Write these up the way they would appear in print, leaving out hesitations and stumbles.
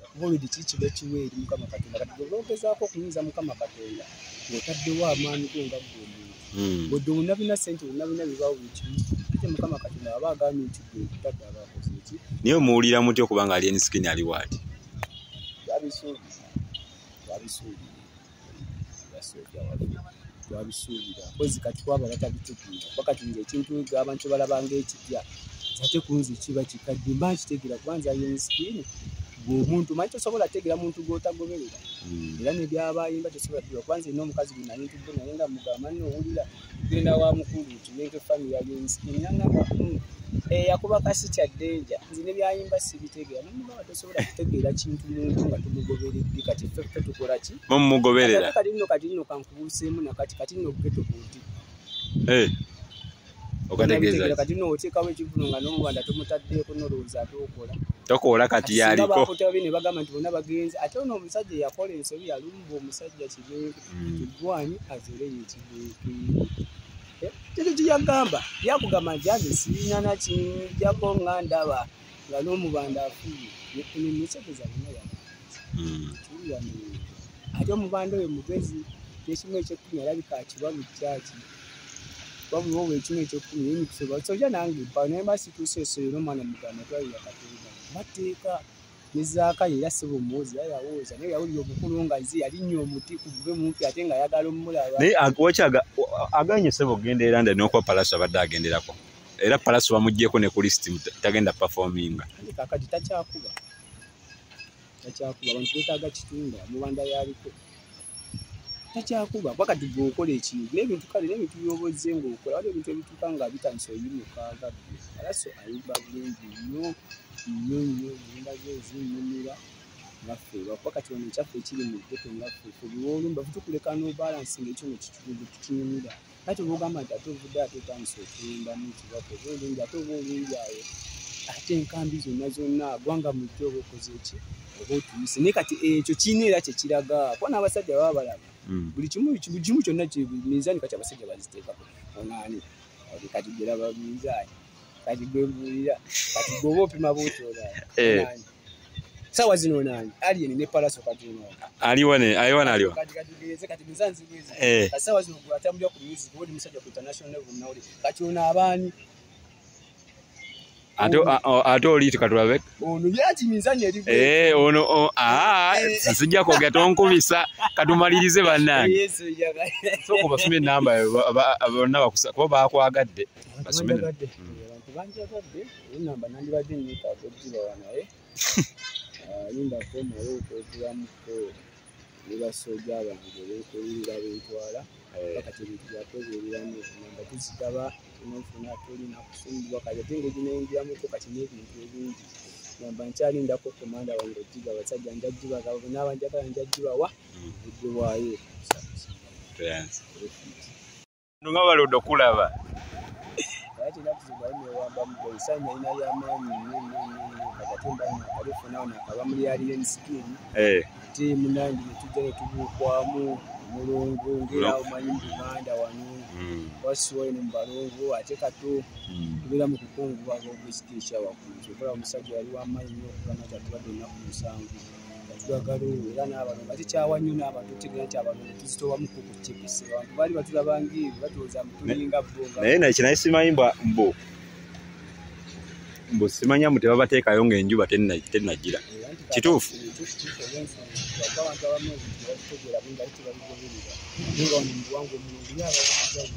Kuba olwo kikiba kiwa eri Mukama Katonda. Kati gwe ogezaako okunyiiza Mukama Katonda ng'otaddewo amaanyi go nga ggwe omuntu. Wadde bonna bina ssente, bonna bina bibaawo buli kimu, ate Mukama Katonda aba agambye nti gwe nkutadde aba akoze ki? Naye omuwulira mutya okubanga Alien Skin ali waati? Twabisuubira, twabisuubira, basooja waffe twabisuubira. Mpozi kati kwabo abatabitegeera, kuba kati nze ekintu abantu balaba ng'ekipya, ate ku nze kiba kikadde, mba nkitegeera kuba nze Alien Skin gwe omuntu manyi tosobola tegeera muntu gw'otagoberera. Era ne by'aba ayimba tosobola kutegeera, kuba nze nina omukazi gwe nali ntudde naye nga mugamba nno owulira tugenda wa mukulu Kibenke family ya Alien Skin, nangamba yakuba kasi kya ddenja, nze ne by'ayimba sibitegeera. Nomugamba tosobola kutegeera kintu muntu nga tumugoberedde. Kati ffe tukola ki? Mumugoberera. Kati nno kankubuuseemu nakati, kati nno ghetto ku ntikko. Okategeeza? Kati nno oteekawo ekivuno nga n'Omubanda tomutaddeeko, nolowooza ate okola. Tokoola kati yaliko. Bakutte babi ne bagamba nti bonna bagenze, ate ono omusajja yakola ensobi yalumba omusajja Kibenke. Kigwanyi azoleyo ekibenke kikyo kiyagamba, yakugamba nti anze sirina nakinjako nga ndaba nga n'Omubanda afuye nemusegeza bonna yabagenze. Kiwulira, ate Omubanda oyo mugezi, nekimu ekyekkumi alabika akiwa mu kyaki wabula obwo ekimu ekyekkumi yemikisa soja nange mpa naye mba situuse essoyo n'omwana mugamba twalira Katonda bateeka ne Zaakayo era ssebo omuwozi era yawooza, naye yawulira obukulu nga nze yalinnya omuti ku gwe mumpi ate ng'ayagala omulaba. Naye waki aganye ssebo okugenda e London n'okuba Pallaso abadde agenderako, era Pallaso bamuggyeko ne ku list, tagenda performinga. Ate kaakati takyakuba, takyakuba, abantu beetaaga kitunda Mubanda yaliko takyakuba, kuba kati gwe okola ekintu n'ebintu kale n'ebintu by'oba ozze ng'okola, waliwo ebintu ebituuka nga bitandise oyimuka nga ggwe. Pallaso ayimba bulungi nnyo nnyo nnyo, ennyimba ze zinnyumira nga ffe, lwakuba kati wano ekyaffe ekiri mu ghetto nga ffe, ffe buli w'olumba tukuleka n'obalansinga ekyo ne tukinyumira, ate bw'ogamba nti ate ovudde ate otandise okuyimbamu ekibaka oba olumbye ate oba olumbye awo ate enkambi zonna zonna gwanga mujje oba okoze ki oba otuyise, naye kati ekyo kirina era kye kiraga kuba n'abasajja baba balaba buli kimu, buli kimu kyonna minzaani kati abasajja baziteekako onaani kati gwe laba minzaani, kati gwe mbuulira, kati gwe oba opima bw'oti onaani saawa zino onaani Alien ne Pallaso kati onaani? Aliwa ne aliwa naliwa. Kati kati kati minzaani zigwezi kati saawa zino gwe atambulira ku music oba oli musajja ku international level nawuli kati ono abaani? Ate oli katulabe. Ono yaki minzaani eri Ono sijja kwogera, tonkubisa, katumalirize bannange. Sooka obasome enamba bonna bakusa kuba bakwagadde. Basome. Abantu banjagadde, enamba nandibadde neetaaga ogibawa, naye lindako male okwogeramuko ne basooja bange beekolera bentwala kati ebintu byakwebeereramu, namba tuzigaba nofuna tolina kusumbibwa kati ate engeri neyingiramuko kati n'ebintu ebingi, namba nkyalindako komanda wange ogiba basajja nja gibagaba bonna abanjagala nja gibawa budde bwayo. Nga baludde okulaba. Lwaki ennaku zino bali newamba mu essanyu alina lyamaanyi nnyo nnyo nnyo nnyo, kati ate mba nakalifunawo nakaba muli Alien Skin ate munange ne tujja ne tubuukwamu omulongo ng'era omanyi mu Buganda wano wasiwa eno mu balongo ate kato tubeera mu kukungubaga ogw'ekika ekya waggulu, kyova olaba omusajja yali w'amaanyi nnyo okugamba nti atubadde ennaku 7 nga tulagala era n'abalongo ate kyawa nnyo n'abantu otegeera nti abalongo tuzitowamuko ku kipisi, abantu baali batulaba ng'ebyo batulowooza mbu tulinga bo nga Naye nakyo naye simanyi mbu simanya mbu tebabateekayo ng'enjuba tennagira. Kituufu? Kituufu, olw'ensonga abantu abamu ebintu tebabitegeera bulungi ate tebabigoberera, naye nga wano mu buwangwa omulongo ye aba wanjawulo.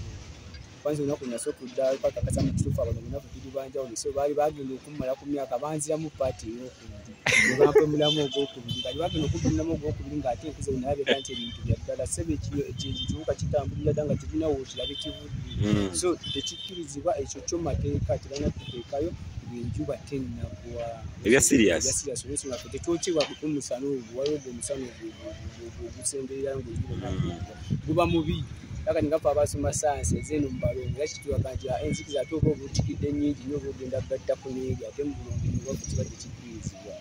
Kwanza olunaku nasooka oddala kakasa mu kituufu abalongo naffe tuli banjawulo, so baali bagenda okummala ku myaka banziramu part ey'okubiri ne bampemulamu ogwokubiri, kati bagenda okumpemulamu ogwokubiri ng'ate nkuze nalabika nti ebintu bya ddala ssebo, ekiwuka kitambulira ddala nga tekirina wookirabe kivudde, so tekikkirizibwa ekyo kyo mu mateeka tebalina kuteekayo ng'enjuba tennagwa. Ebya serious? Ebya serious, olw'ensonga ffe tetwokyebwa ku musana ogwo, waliwo ogwo omusana ogusemberera ng'enjuba enagwa guba mubi, kati nga ffe abasoma sayansi ez'eno mu balongo era kitulaga nti enzikiza ate oba obuutikidde nnyingi nnyo oba ogenda kugattako n'eri ate mu bulongo ewaffe kiba tekikkirizibwa.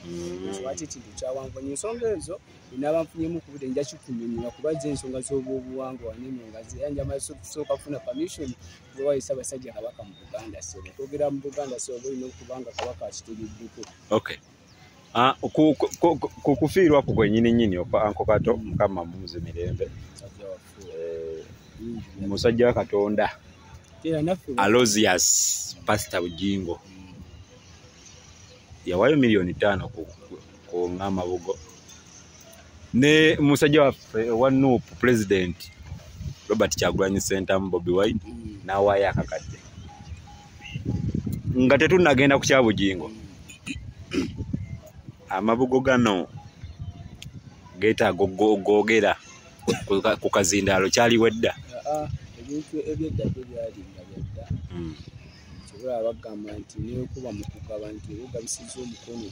So lwaki ekintu kyawanvu nnyo ensonga ezo bwe nfunyemu ku budde nja kikunyonnyola kuba zo ensonga z'obwobuwangwa wano eno nga era njamala kusooka kufuna permission kuva Ssaabasajja Kabaka mu Buganda ssebo, okwogera mu Buganda ssebo oba olina okuba nga Kabaka akitegeddeko. Okay. Ku kufiirwa ku kwennyini nnyini okwa Uncle Kato, Mukama mumuze mirembe. Musajja wa Katonda Aloysius Pastor Bujingo yawayo 5 million ku ng'amabugo, ne musajja waffe owa NUP, President Robert Kyagulanyi Ssentamu, Bobi Wine, n'awaayo akakadde. Nga tetunnagenda ku kya Bujingo, amabugo gano geetaaga ogoogera ku kazindaalo, kyaliwo edda. Ebintu ebyedda byo byalinga byadda. Kibula bagamba nti nekuba mu kugaba nti ogabisizza omukono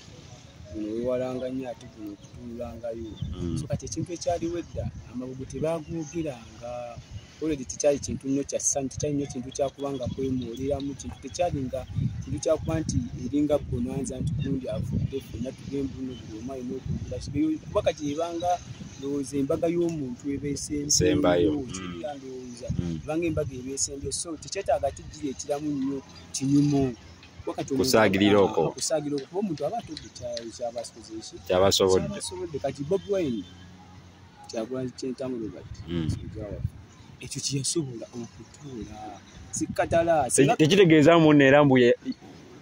guno weewalanga nnyo, ate guno okutunulangayo. So kati ekintu ekyaliwo edda, amabugo tebagoogeranga. Already tekyali kintu nnyo kya ssanyu, tekyali nnyo kintu kyakubanga kwemuuliramu, kintu tekyalinga kintu kyakuba nti eringa bonanza nti gundi avudde, ffenna tugembuno, buli omu alina okwogera. Kuba kati ebanga ndowooza embaga y'omuntu eba esembayo, ndowooza ebanga embaga eba esembye, so tekyetaaga tigireeteramu nnyo kinyumo. Kusaagirira okwo. Kusaagirira okwo, kuba omuntu aba atudde kyabasoboze eki kyabasobodde. Kati Bobi Wine, Kyagulanyi Ssentamu Robert, ekyo kyeyasobola okutuula sikkatala. Tekitegeeza munno era mbu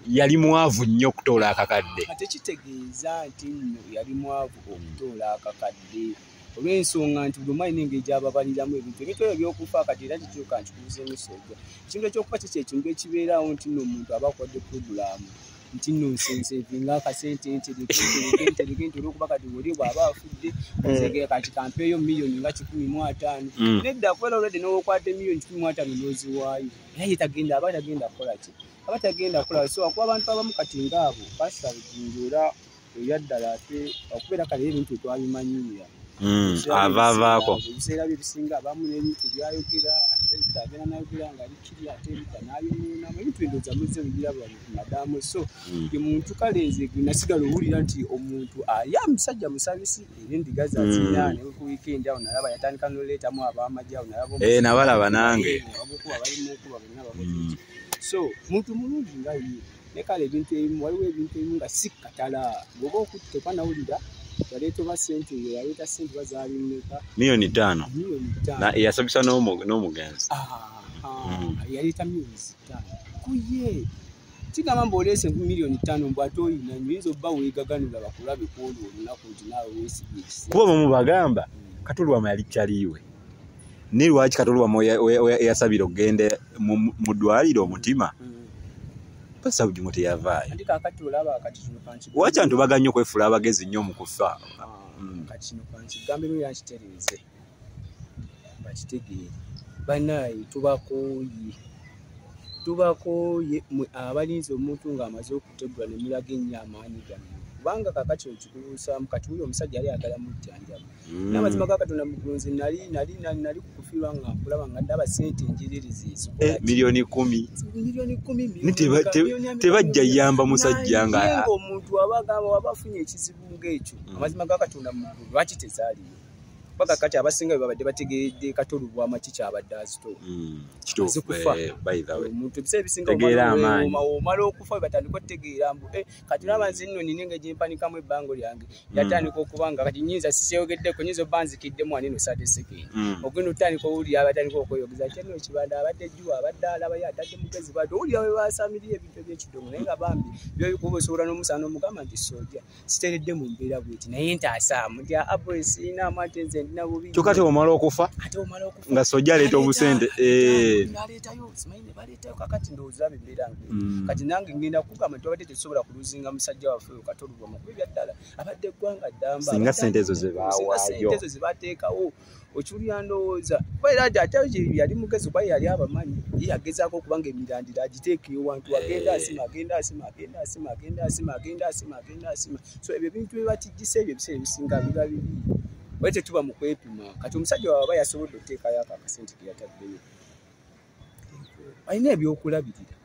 yali mwavu nnyo okutoola akakadde. Tekitegeeza nti nno yali mwavu okutoola akakadde, olw'ensonga nti buli omu alina engeri gy'ababaliramu ebintu. Ebintu ebyo byokufa kati era kikyuka nkikubuzeemu sojja, ekintu ekyokufa kiki ekintu ekibeerawo nti nno omuntu aba akuwadde purogulaamu nti nno nsensevinga akasente ntereke ntereke nti olwokuba kati oli bw'aba afudde nzege kati kampeeyo 150 million. Nedda, kubeera olwedde n'okwata 150 million n'oziwaayo, era ye tagenda, aba tagenda kukola ki, aba tagenda kukola. So akuba abantu abamu kati ngaabo Pasita Bugingo era eyaddala, ate okubeera kale ebintu twabimanyiira. Avaavaako. Ebiseera bye ebisinga abamu n'ebintu byayogera, ate ebita agenda nayogera nga bikiri, ate ebita n'abinoonamu ebintu endowooza muzze mubiraba madaamu. So ye muntu kale nze nasigala owulira nti omuntu ali musajja musabisi, era endiga zazina ne ku weekend awo nalaba yatandika noleetamu ab'amagye awo nalaba. Nabalaba nange. Abamukuba bali mukuba bonna bakoze. So muntu mulungi nga ye, ne kale ebintu ebimu, waliwo ebintu ebimu nga si katala bw'oba okutte kwanawulira yaleeta oba sente, yaleeta sente bazaali mmeka? 5 million. 5 million. Yasabisa n'omugenzi. Yaleeta 5 million kuye kigamba mbu oleese 5 million, mbu ate oyina nnyo, oyinza obba weegaganula bakulabe kwolwo olunaku nti naawe weesibye ekisibo. Kuba bamu bagamba Katolwama yali kyaliwe, naye lwaki Katolwama eyasabira okugenda mu ddwaliro omutima, Pasita Bugingo teyavaayo? Anti kaakati olaba kati kino kanki Lwaki abantu baganya nnyo okwefuula abagezi nnyo mu kufa? Kati kino kankigambemu era nkitereeze bakitegeere. Bannaaye, tubakooye, tubakooye mwe abalinze omuntu ng'amaze okutegula ne mulaga ennyo amaanyi gammwe, kubanga kaakati okikubuusaamu kati wuyo omusajja yali ayagala mujjanjaba. N'amazima ga Katonda mugonzi, nali ku kufiirwa nga nkulaba nga ndaba sente enjererezi ezikola ki? 10 million. 10 million. Ne tebajja yamba musajja nga naye ng'omuntu aba agamba waba afunye ekizibu ng'ekyo. Amazima ga Katonda mu ggulu lwaki tezaaliyo? Paka kati abasinga bwe babadde bategeredde Katolubwama ki kyabadde azitowa. Kituufu. Amaze kufa. By the way, omuntu ebiseera ebisinga Tegeera amaanyi. omala okufa bwe batandika okutegeera mbu kati olaba nze nno nina engeri gye mpanikamu ebbango lyange, yatandika okuba nga kati nyinza sisyogeddeko, nyinza obba nzikiddemu wano eno sate sekendi, ogenda otandika owulira abatandika okweyogeza nti eno Kibanda abadde jjuwa, abadde alabayo, atadde mugezi bwati, owulira bwe basamirira ebintu ebyekidongo. Naye nga bambi byobikuba osobola n'omusana n'omugamba nti sojja siteredde mu mbeera bweti, naye ntaasaamu nti abo sirinaamu, ate nze ndina bubi. Kyokka ate omala okufa ate omala okufa nga sojja aleeta obusente. Naleetayo simanyi ne baleetayo. Kakati ndowooza embeera nge kati nange ngenda kugamba nti twabadde tetusobola kuluzinga musajja waffe oyo Katolubwama, kuba ebyaddala abadde eggwanga ddamba. Singa ssente ezo ze Singa baawaayo. ssente ezo ze bateekawo, okiwulira ndowooza kuba era ati ate yali mugezi, kuba yali abamanyi, ye yagezaako okuba nga emirandira agiteeka ewantu, agenda asima, agenda asima, agenda asima, agenda asima, agenda asima, agenda asima. So ebyo ebintu bye batijjisa ebyo ebiseera ebisinga biba bibi, oba tetuba mu kwepima. Kati omusajja wawe aba yasobodde okuteekayo ako akasente ke yataddeyo, alina ebyokulabirira.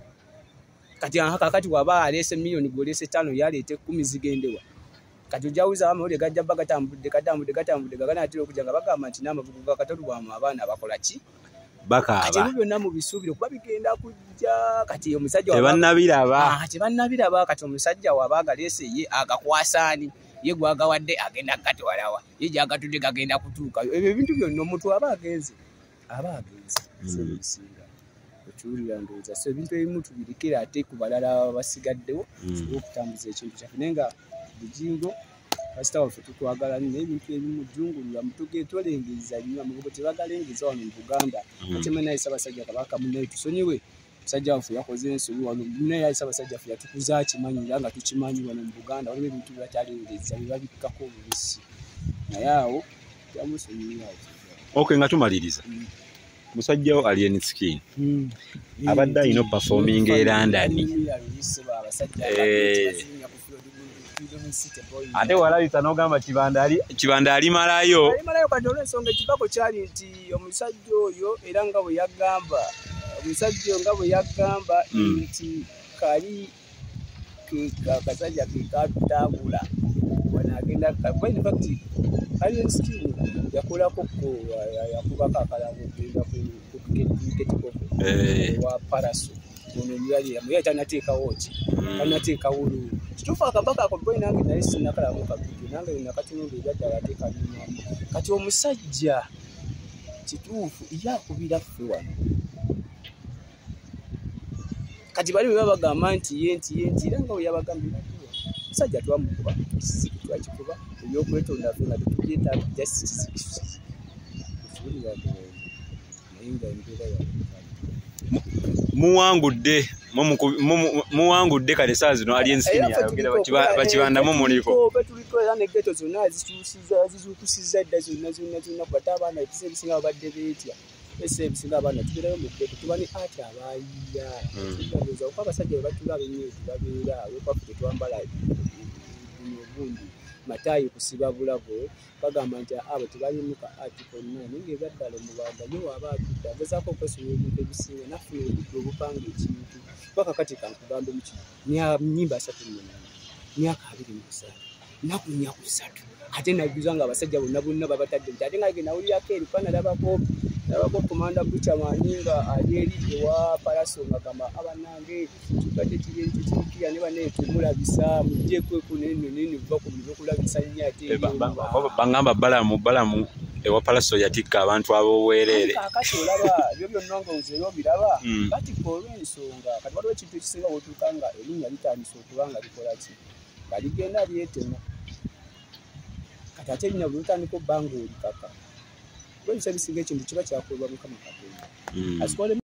Kati aha kakati waba aleese miliyoni, gw'oleese 5, yaleeta 10, zigendewa? Kati ojawuza amawulire gajja bba gatambudde, gatambudde, gatambudde, gaganaatera okujja nga bagamba nti n'amabugo ga Katolubwama abaana bakola ki? Bakaaba. Kati ebyo byonna mubisuubire kuba bigenda kujja. Kati omusajja tebannabiraba. Tebannabiraba. Kati omusajja waba agaleese ye agakwasaani, ye gwagawadde agenda kugatwalawa, ye gyagatudde gagenda kutuukayo. Ebyo ebintu byonna omuntu aba agenze, aba agenze. Ebisinga okiwulira ndowooza. So ebintu ebimu tubirikire ate ku balala basigaddewo tusobole okutambuza ekintu kyaffe. Naye nga Bujingo pasita waffe tukwagala nnyo, naye ebintu ebimu jjungulula mutuge tolengeza nnyo, amabugo tebagalengeza wano mu Buganda. Ate naye Ssaabasajja Kabaka munnaye tusonyiwe, musajja waffe yakoze ensobi wano, naye Ssaabasajja waffe yatukuza akimanyi era nga tukimanyi wano mu Buganda waliwo ebintu bye batalengeza bye babikkako obubisi, naye awo tyamusonyiwa. Okay, nga tumaliriza, musajja wo Alien Skin abadde alina performing e London. Ate walabisa n'ogamba Kibanda alimalayo. Alimalayo. Kati olw'ensonga ekibako kyali nti omusajja oyo era nga bwe yagamba, omusajja nga bwe yagamba nti kali akasajja ke katutambula wano agenda. In fact Alien Skin yakolako yakubako akalango okugenda ku Kate wa Paraso. Ono yali tanateekawo ki, tanateekawo lu kituufu akabaka ako boy nange naye sinnakalamu ka video, nange nakatunula ebyaddala ate kanyumamu. Kati omusajja kituufu ye akubira ffe wano. Kati bali bwe babagamba nti ye nti ye nti era nga bwe yabagambye, omusajja twamukuba ekiziki, twakikuba ebyokwetonda ffe nga tetubyetaaga, just kiziki okiwulira, naye nga embeera yaabwe muwangudde, muwangudde. Kale saa zino Alien Skin yayogera bakibanda mumuliko. Tuliko era ne ghetto zonna azizuukusizza dda zonna zonna zonna, kubate abaana ebiseera ebisinga babadde beetya. Ebiseera ebisinga abaana tubeerayo mu ghetto, tuba ne ati abayiya ndowooza okuba abasajja bwe batula ab'ennyo tebabeera olwokuba ffe tetwambala buno obundi mataayi kusiba bulago, bagamba nti abo tebalimu ka ati konna. Naye nga ebyaddala omubanda ye waaba atudde agezaako okwesonyiwa ebintu ebisinga nafuna obudde obupanga ekintu paka kati kankugambe mu kino nnyimba 38, myaka 27, nnaku nnya ku ssatu, ate najjuza nga abasajja bonna bonna babatadde nti ate nga ge nawulirako eri kuba nalabako Komanda Buchaman nga ali eri ewa Paraso nga gamba abannange kibadde kiri ekyo kirikira ne bannaye tumulabisa muggyeko neno neno buva ku bintu okulabisa nnyo ate bangamba Balamu ewa Paraso yatikka abantu ab'obwereere. Kaakati olaba ebyo byonna nga ozeera obiraba batikka olw'ensonga. Kati waliwo ekintu ekisinga bw'otuuka nga erinnya litandise okuba nga likola ki, nga ligenda lyetema. Kati ate erinnya bwe litandika obba nga olikaka, kuba ebiseera ebisinga ekintu kiba kyakolebwa Mukama Katonda.